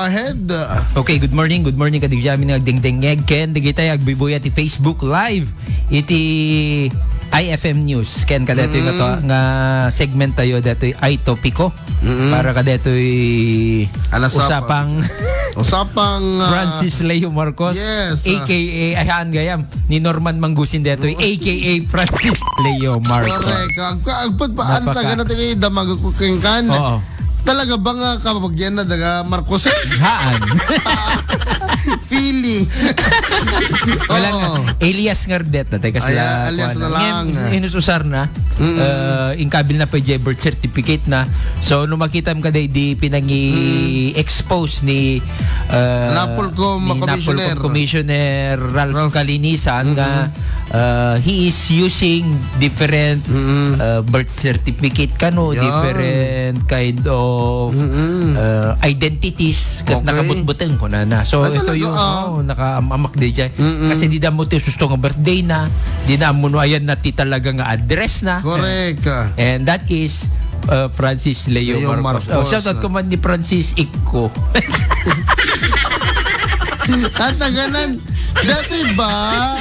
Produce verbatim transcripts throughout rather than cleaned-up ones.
ahead. Okay, good morning. Good morning kadagiti amin nga agdengdengngeg ken dagiti agbuybuya ti Facebook Live iti I F M News. Ken kadaytoy nga to, Mm. nga segment tayo daytoy ay topiko Mm. para kadaytoy Alas usapang Usapang, ah, Francis Leo Marcos, yes, ah. A K A, ay, haan gayam, ni Norman Mangustin daytoy, Mm. A K A Francis Leo Marcos. Correct. Ag-, agpagpaan Napaka- taga na taga damag ko kengkan. Oo. Talaga ba nga kabagyan na daga Marcoses? Haan. Feeling. Wala nga. Oo. Alias nga rin deta, tay, kasi Ayan, la, alias kuwan na na. lang. Ngayon, inus-usar na, Mm. uh, inkabil na pa ijay birth certificate na. So, no makitam ka day di pinangi-expose ni, uh, Napolcom ni Napolcom Commissioner. Commissioner Ralph Ralph. Kalinisan nga, Mm-mm. uh, he is using different, Mm-mm. uh, birth certificate kano, Yan. different kind of, Mm-mm. uh, identities ket Okay. nakabutbuteng ko na na. So, Ay, ito talaga, yung, ah. oh, nakaamamak di jay. Mm-mm. Kasi di da mo ti susto nga birthday na, di na mo no ayan na ti talaga nga address na. Correct. And that is, uh, Francis Leo Leo Marcos. Oh, Marcos. Shout out ko man ni Francis Ikko. At naganan, dati ba?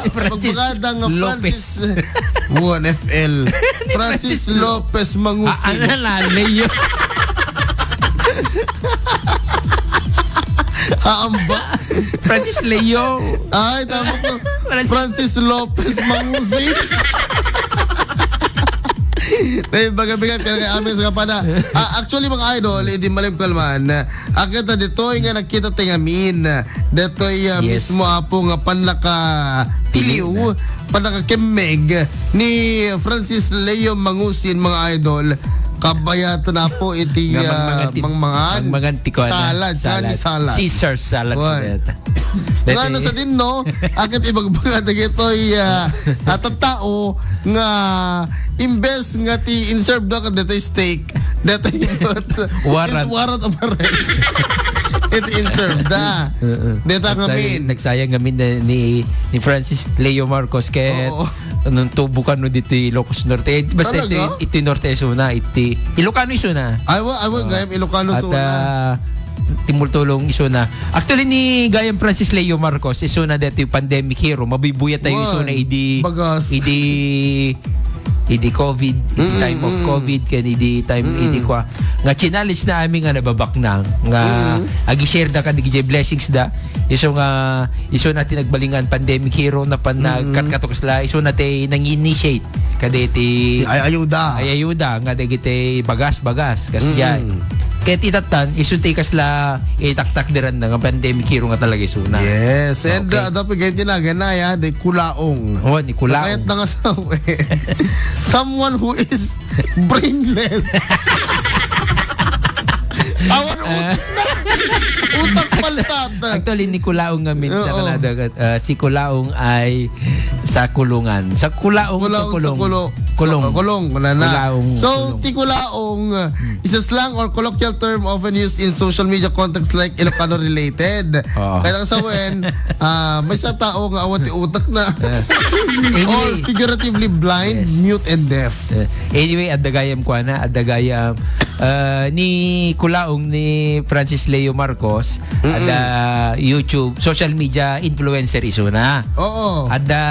Francis Pagkada nga Lopez. Francis, one F L. Francis Lopez Mangusin. Ah, ano na, Leo? Aamba. Francis Leo. Ay, tama to. Francis Francis Lopez Mangusin. Dahil baga-baga, kaya kay Amis nga pala. Ah, actually, mga idol, hindi malim kalman. Akita ditoy nga nakita ti ngamin. Ditoy, ah, Yes. mismo apo nga panakatiliw, Tiliw na. panakakemmeg ni Francis Leo Mangusin, mga idol. Kabayatan na po iti, Nga ah, mangmangan ti, mangmangan. mangmangan ti kuwan na. Salad, Salad. kani salad. Caesar salad Kuwan. sa deta. Nga Deti. ano sa din, no? Akit ibagbaga dagitoy, ah, at tao nga imbes nga ti inserve da kadetoy steak, detoy Warrant. It's warrant of arrest. It inserve da. Oo. Deta Nagsayang, ngamin. nagsayang ngamin na ni, ni Francis Leo Marcos ket Oo. nung tubo kano dito Ilocos Norte. Eh, basta iti, Talaga? iti Norte isuna, iti Ilocano isuna. Ay, wa-, ay, wa-, Oo. gayam Ilocano At, suna. ah, timultulong isuna. Actually, ni gayam Francis Leo Marcos, isuna dito yung pandemic hero. Mabibuyat tayo Wan, isuna idi, bagas. idi, idi COVID, Mm, time of mm. COVID, ken idi time, Mm. idi kwa. Nga challenge na amin nga nababaknang. Nga Mm. agi-share da kadigiti blessings da. Isu nga, isu na ti nagbalingan pandemic hero na pan Mm. nagkatkatukos la. Isu na ti nang-initiate. Kaditi Ay, ayuda. ay ayuda nga dagiti bagas-bagas, kas Mm. jay. Ket itattan, isu ti kasla itaktak diran na nga pandemic hero nga talaga isuna. Yes, and, Okay. uh, dapat ganyan tinagan na, ya, di kulaong. Oh, ni kulaong. Kayat na nga sa, someone who is brainless. Awan Ah. utak na. Utak paltat. Actually, ni kulaong nga min-, Oo. sa Canada, uh, si kulaong ay sa kulungan. Sa kulaong, Kulaong sa kulong. kulo-, Kulong. sa kulong, wala na. Kulaong, So, kulong. ti kulaong, uh, Hmm. is a slang or colloquial term often used in social media contexts like Ilocano related. Oo. Kaya lang sa wen, ah, may sa tao nga awan ti utak na. Eh. Or Anyway. figuratively blind, Yes. mute, and deaf. Eh, anyway, adda gayam kuana, adda gayam, ah, ni kulaong ni Francis Leo Marcos, Mm-mm. adda YouTube, social media influencer isuna. Oo. Adda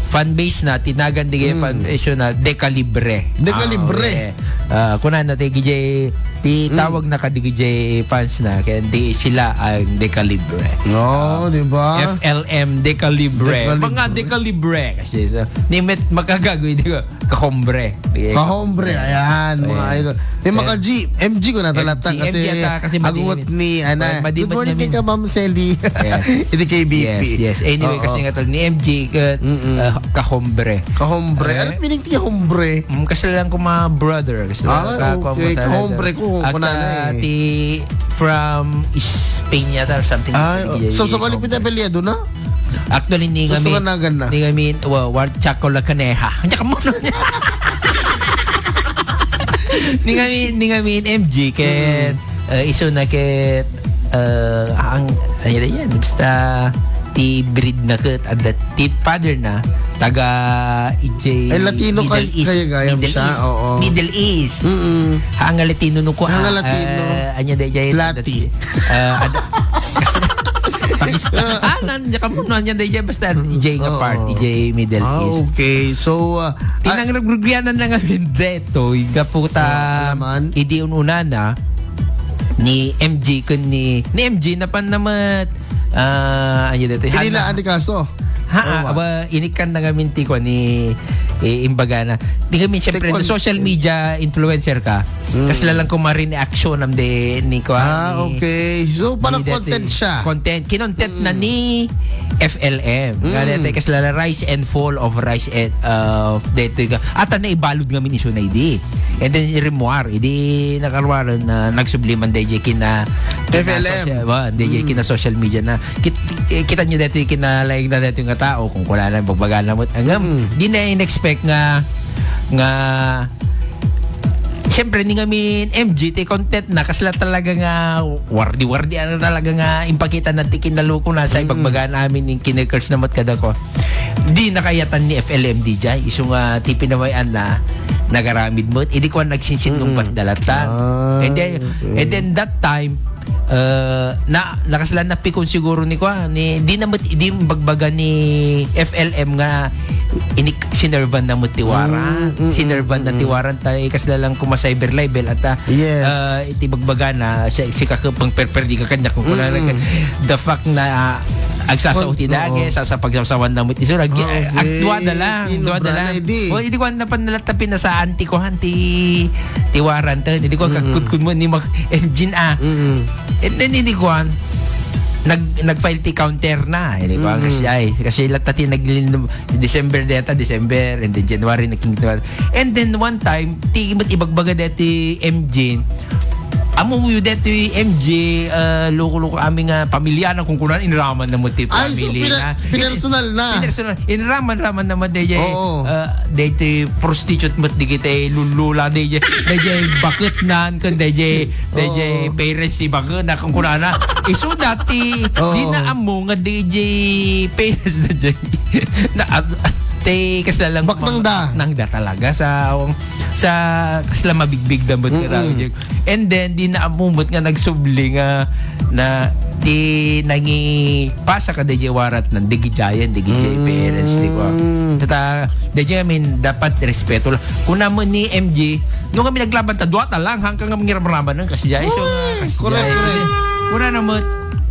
fan base na, tinagan di gayam Mm. fan base na, Decalibre. Decalibre. Ah, okay. Ah, kuna na ti gijay, ti Mm. tawag na kadi gijay fans na, kaya di sila ang Decalibre. No, Ah, di ba? F L M Decalibre. Decalibre. Mga Decalibre. Kasi, so, nimit makagagoy, di ko, kahombre. Di, Kahombre, ayan, mga Ayan. idol. Ni Maka Ayan. G, M G ko na M G, talaga kasi M G ata kasi aguwat madimit. ni, ana. Madimit Good morning kami. kay ka, Ma'am Sally. Yes. Iti kay B P. Yes, yes. Anyway, Oo. kasi nga tal-, ni M G, ka, Mm-mm. ah, kahombre. Kahombre? Eh? Ano meaning ti hombre? Mm, kasi lang ko mga brother. Kasi Ah, lang ka, okay. ka, Kahombre ko, At, kunana ah, eh. ti from Spain yata or something. Ah, Sige, so, sige, so, kung ano okay. pita apelyido na? Actually, ni So, kami, so, kanagan na. ni kami, wa-, wa-, Chaco La Caneja. Ang tsaka mo na niya. Ni kami, ni kami, M G, ket, Mm. eh, isu na ket, eh, ang, ano yan, basta, ti breed na ket, adda ti father na, taga ijay Ay, Latino Middle kay-, East. Kaya gayam Middle siya, East. Oo. Middle East. Mm-mm. Ha, nga Latino no ko, Nga ah, Latino. Ah, anya da ijay, Lati. Ah, ada, Pakistan. Ah, nan, ya kamu, no, anya da ijay, basta ijay nga Oo. Part, ijay Middle Ah, East. Okay. So, ah, Tinang ah, nagrugianan na nga hindi to, gapu ta, Ah, alaman? Idi ununana, ni M G kun ni, ni M G napan namat, ah, ano dito, Pinila Hana. Ani kaso? Ha, Oh, ah, what? Aba, inikkan na ngamin ti ko ni, eh, imbaga na. Di kami, siyempre, Ti kon- social media influencer ka. Mm. Kasla lang kumarin ni action am de ni ko, Ah, ni, okay. So, parang ni dati. Content siya. Content. Kinontent na Mm. ni F L M. Nga Mm. dati, kasla la Rise and Fall of Rise and, uh, dito ka. At na ibalod ngamin isu na idi. And then, rimuar. Idi nakaruaran na nagsubliman D J kina, kina F L M. Social, wa, D J Mm. kina social media na. Kit-, eh, kita nyo dito yung kinalaing na dito nga tao, kung kuna na, bagbaga na mo. Hanggang, Mm. di na in-expect nga, nga, siyempre, ni ngamin M G, ti content na, kasla talaga nga, wardi-wardi, ano talaga nga, impakita na ti kinaluko na, sa Mm. ibagbaga namin, yung kinakers na mat kada ko. Di nakayatan ni F L M D J, isu nga, ti pinawayan na, nagaramid mo, idi ko nagsinsin Mm. nung bat dalata. Ah, And then, okay. and then that time, uh, na, nakasla na pikon siguro ni kwa, ni, di na mat-, di bagbaga ni F L M nga inik-, sinerban na mo ti warrant. Mm, mm, Sinerban na ti mm. warrant, tay kasla lang kuma cyber libel at, ah, Yes. ah, iti bagbaga na, siya, si kakapang perperdi ka kanya kung kuna Mm, mm. the fact na, ah, agsasaw Kon-, ti dage, oo. Sa, sa pagsawsawan na mo ti isu, ag-, Ah, okay. agdua da lang, Tinubra dua da na lang. Idi. O, idi ko, napan na latta pinasaan ti kuhan ti, ti warrant, eh. Idi ko, Mm, mm. Kakutkun mo ni Mac-, Engine, ah. Mm, mm. And then, idi ko, nag-, nag-file ti counter na. Idi ko, Mm, mm. kasi, ay, kasi latta ti nag-, December deta, December, and then January, naging January. And then, one time, ti, ibagbaga deti M G, Ammo yu detoy M J, ah, loko-loko amin nga pamilya na kung kunan, inraman na mo ti Ay, so family pina-, na. pinersonal na. Pinersonal. Inraman-raman naman dayjay, Oo. ah, daytoy prostitute met digitay lulula dayjay, dayjay baket nan, kun dayjay, dayjay Oo. parents ti baket na kung kunana. Isu dati, Oo. di na ammo nga dayjay parents dayjay. Na, ah, te, kasla lang Baknang da. Baknang da talaga sa, sa kasla mabigbig da met Mm-mm. nga tao, Jake. And then, di na ammo met nga nagsubli nga na di nangipasa ka dayjay warrant nan, dagiti ayan, dagiti Mm. parents, di ba? Tata, dayjay, I mean, dapat respeto lang. Kuna mo ni M J, no kami naglaban ta, dua ta lang, hanggang nga mangiramraman ng kasjay. So, nga, Ay, kasjay. correct, correct. Kuna na mo,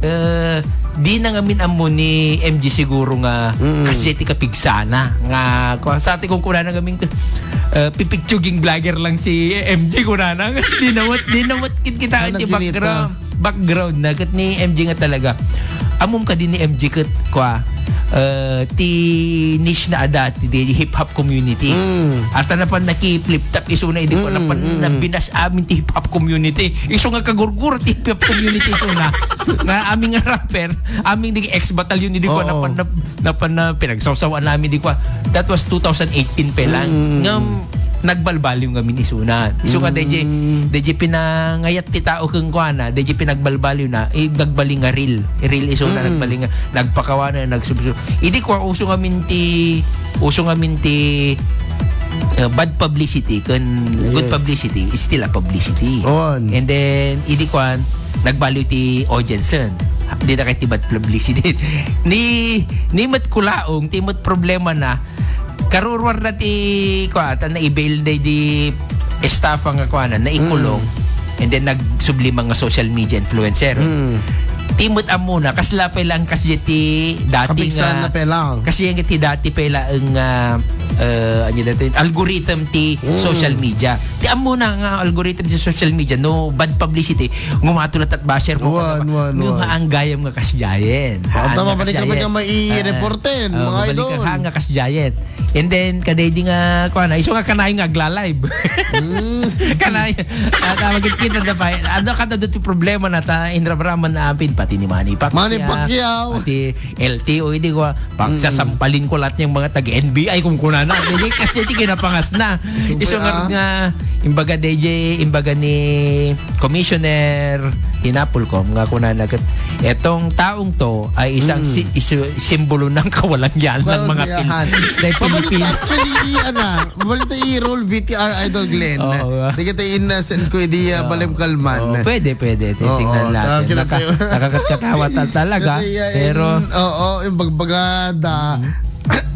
eh, di na ngamin ammo ni M J siguro nga Mm. kasjay ti kapigsana. Nga, kung sa atin kung kuna na ngamin, eh, pipitsuging vlogger lang si M J, kuna na. Di na mo, di na mo kit-, kita Ano ti kinita? Background. Background na, ket ni M J nga talaga. Ammom kadi ni M J ket, kwa, eh, ti niche na ada ti, ti hip-hop community. Mm. At napan naki-flip top, isu na idi ko, Mm, napan mm. nabinas amin ti hip-hop community. Isu nga kagurgura ti hip-hop community, isu na. Nga amin nga rapper, amin di ex-batalyon, idi ko, Oo. napan na, napan na pinagsawsawan namin, di ko. That was two thousand eighteen pa lang. Mm. Nga nagbalbaliw ngamin isu na. Isu nga, Mm. dayjay, dayjay pinangayat ti tao ken kuana, dayjay pinagbalbaliw na, eh, nagbaling nga reel. Reel isu na Mm. nagbaling nga, nagpakawana, nagsubsub. Idi kua, uso ngamin ti, uso ngamin ti, uh, bad publicity, ken good Yes. publicity is still a publicity. On. And then, idi kuan, nagbaliw ti audience, eh. Di na kay ti bad publicity. Ni, ni met kulaong, ti met problema na, Karuruar na ti, kua, ta naibail day di estafa nga kua na, naikulong. Mm. And then nagsublima nga social media influencer. Mm. Ti met ammo na, kasla pa lang kasjay ti dati Kapigsana nga, pa lang. Kasjay nga ti dati pa lang nga, eh, ano dati, algorithm ti Mm. social media. Ti ammo na nga algorithm ti social media, no bad publicity, ngumato latta basher ko. Wan, wan, Nga wan. Ang gayam nga kasjayen. Haan Tama, nga balik ka kasjayen. Nga mai-reporten, Ah, mga mabalik ka, idol. Haan nga kasjayen. And then, kadaydi nga, kuwan, isu nga kanayon nga agla-live. Mm. Kanayon, at, ah, magkita na pa, ano ka na doon problema na ta, inramraman na apin, pati ni Manny Pacquiao, Manny Pacquiao. Pati L T O, hindi ko, pagsasampalin ko lahat yung mga taga-N B I, kung Nana, D J, kas D J kinapangas na. Isu nga, ah, nga, imbaga D J, imbaga ni Commissioner Tinapulcom, nga kunana ket, etong taong to ay isang Mm. si-, isu-, simbolo ng kawalang-yanan ng mga Pil-, Kawalang-yanan. ng Pilipinas. Actually, ano, balita i-roll V T R, Idol Glenn. Oo, nga. Sige, tayo in, uh, send ko, idi, uh, Oo. Balem Kalman. Oo, pwede, pwede. Oo, Titingnan natin. Nakita Naka-, tayo. nakakatkatawa tal-, talaga, Kasi, uh, pero in, oo, yung bagbagada. Mm.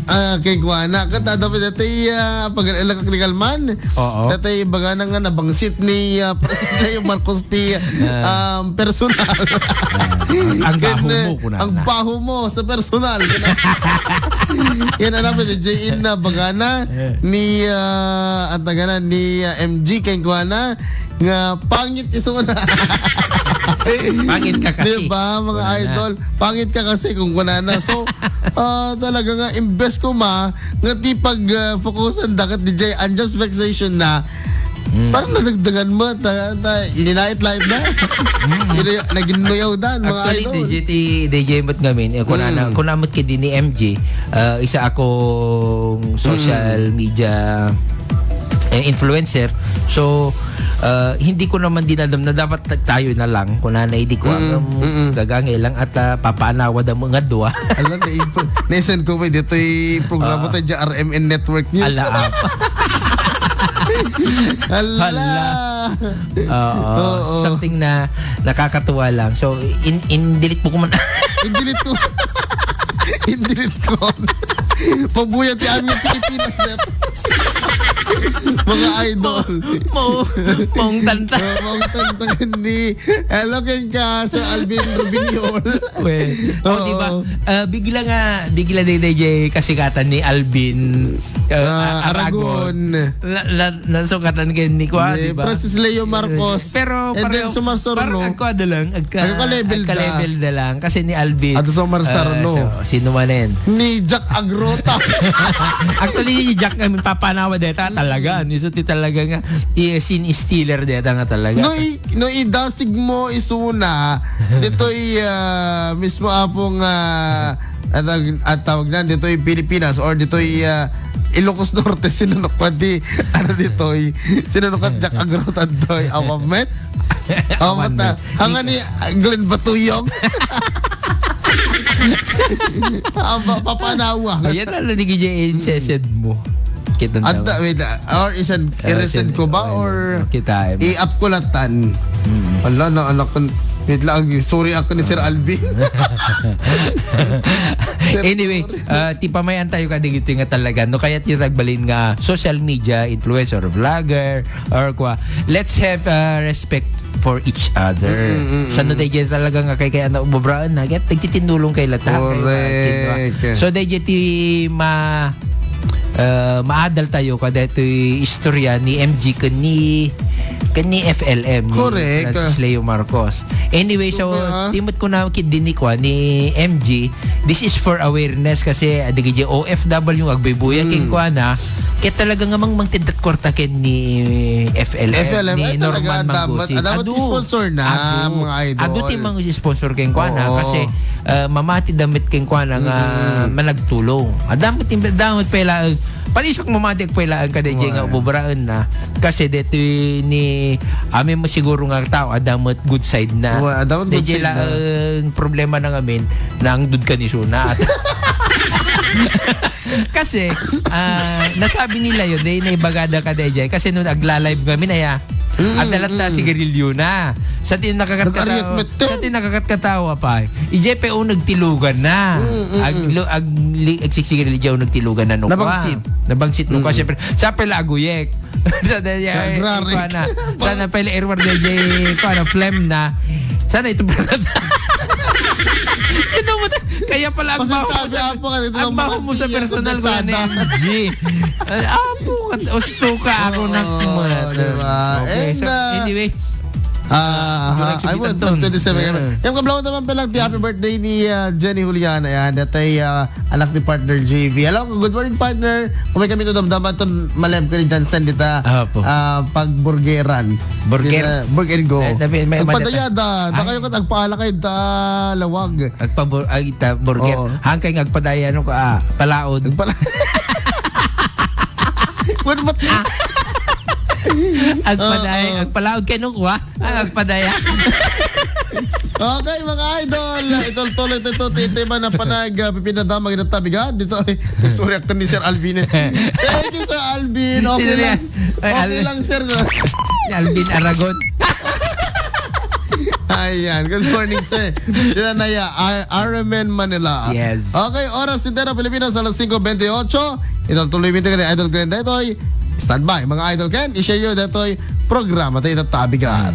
Ah, kay kuana. Ket adda pay daytoy, ah, pag-alakak ni Kalman. Oo. Daytoy baga na nga nabangsit ni, ah, Francis Leo Marcos ti, Ah. um, personal. Ah, ang, ang Ken, baho eh, mo, kunana. Ang baho mo sa personal. Yan, ano, pwede, J N na baga na Eh. ni, ah, ang taga na ni, ah, M G kay kuana. Nga pangit isuna. Pangit ka kasi. Diba, mga Wala na. idol? Pangit ka kasi kung wala na. So, ah, talaga nga, imbes ko ma, nga ti pag, ah, focusan dakat D J, unjust vexation na, Mm. parang nadagdagan mo, ta, ta, linait-lait na. Mm. Inuya-, naging nuyaw dan, mga Actually, idol. D J, ti, D J, ba't ngamin, eh, kung Mm. ano, kung namot ka din ni M G, ah, isa akong social Mm. media eh, influencer. So, ah, hindi ko naman dinadam na dapat ta-, tayo na lang. Kung nanay di ko Mm, ang mm. gagangay lang at, ah, papaanawa da mo nga dua. Alam, na-, na-send ko pa dito'y programa Ah. tayo dyan, R M N Network News. Ala, ah. Ala. Hala. Oo, Oo. something na nakakatuwa lang. So, in, in delete mo ko man. In delete ko. In delete ko. Mabuya ti amin Pilipinas, sir. Mga idol. Mo, mo, mong tanta. Oh, mong tanta ni, hello, ken ka, Sir Alvin Rubiñol. We. Oh, Oo. di ba? Ah, bigla nga, bigla day, day, jay kasikatan ni Alvin, ah, Ah, Aragon. Aragon. Na, na, nasukatan ken ni Kwa, Ni di ba? Francis Leo Marcos. Pero And then pareho, sumasurno. parang agkuada lang, agka-, Agka-level da. agka-level da lang. Kasi ni Alvin, Ato sa Omar ah, Sarno. so, sino man yan? Ni Jack Agrota. Actually, ni Jack nga, papanawa deta, talaga. Ni Suti talaga nga, i-, scene stealer deta nga talaga. No, i-, no, idasig mo isuna, ditoy, ah, mismo apong, ah, at, at tawag na, ditoy Pilipinas or ditoy, ah, Ilocos Norte, sinunukad di, ano ditoy, sinunukad Jack Agrota ditoy, Awamet? Awamet, Awamet. ah, hanga ni, ah, Glenn Batuyong. Aba, papanawa. Ayan, ano, di kaya insesed mo? Kita Adda, naman. wait, ah, or isan, Ah, isan isin-, ko ba, oh, or isin-, kita, eh, i-up ko latan? Mm. Ala, na, anak ko, wait lang, sorry ako ni Sir Alvin. Sir, Anyway, sorry. ah, ti pamayan tayo kadigiti nga talaga. No, kaya ti nagbalin nga social media influencer, vlogger, or kwa, let's have, ah, respect for each other. Mm, mm, mm, Saan no mm. tayo talaga nga kay, kaya na ububraan na, kaya nagtitinulong kay lata, kay Correct. Martin, no? So, dahil ti ma-, ah, maadal tayo kada ito'y istorya ni M G ken ni, ken ni F L M, ni Correct. Francis Leo Marcos. Anyway, so, So, ah. timot ko na kid din ni Kwa, ni M G, this is for awareness kasi, ah, digi O F W, agbuybuya Hmm. ken kuana, kaya talaga nga mang, mangteddat kwarta ken ni F L M, F L M, ni ay, talaga, Norman dapat, Manggusin. dapat Adu. sponsor na, Adu. mga idol. Adu ti mang sponsor ken kuana Oo. kasi, ah, mamati damit ken kuana nga Mm. managtulong. Adamot, adamot pela, pati siya mamati pela ang kada nga Wala. ububraen na. Kasi dito ni amin mo siguro nga tao, adamot good side na. Wala, adamot good Dahil side na. ang problema ng amin, nang dud ka ni Suna. Kasi, ah, nasabi nila yun, dahil naibagada ka, D J. Kasi nung nagla-live kami na ya, Mm, adalat na mm. sigarilyo na. Sa tin nakakatkatawa, Nag-ariat met to. sa tin nakakatkatawa pa. I J P O nagtilugan na. Mm, mm, Ag, mm. lo, ag, li, ag sigarilyo nagtilugan na no Nabangsit. kwa. Nabangsit no kwa. Mm. Siyempre, sa pala aguyek. Sa daya, Nagrarik. ikuha na. Sana pala Edward D J, ikuha na, phlegm na. Sana ito pala. Sino mo ta-, kaya pala ang baho mo Pasensya sa, ako, kasi ito ang lang baho mga mo sa tiyak personal sa ko na kalsada. M G. Ay, apo ka, usto ka, ako Oo, na kumat. di ba? Okay, And, so, uh, anyway. Ah, Direk ha, I would, Subitan Ton. twenty-seven. Yeah. Yung kablaw naman pala, ti happy birthday ni, ah, Jenny Juliana, yan. Datay, ah, anak ni partner J V. Hello, good morning, partner. Kumay kami to damdaman ton malem ka ni Jansen dita, Apo. ah, pagburgeran. Burger? Dita, Burger Go. Eh, tapi may Agpadayada, Ah. nakayo ka, agpaala kayo ta lawag. Agpabur-, ay, ta, burger. Oo. Hangkay nga agpadaya, ano ka, ah, palaod. Agpala- Pwede ba? Ah. Agpaday, Oo. Agpalaog kay nung wa. Ah, agpadaya. Okay, mga idol. Itultuloy ito, titiman na panag uh, pipinadama kita tabigan. Dito, ay, sorry, ako ni Sir Alvin. Eh. Thank you, Sir Alvin. Okay Sino lang. yan? Ay, Okay Al- lang, sir. Si Alvin Aragon. Ayan. Good morning, sir. Sila na ya, R- R M N Manila. Yes. Okay, oras ni Tera Pilipinas, alas singko bentiocho. Itultuloy mi ito kay Idol Glenn Detoy. Standby, mga Idol Ken. I-share nyo Detoy programa tayo itatabigan.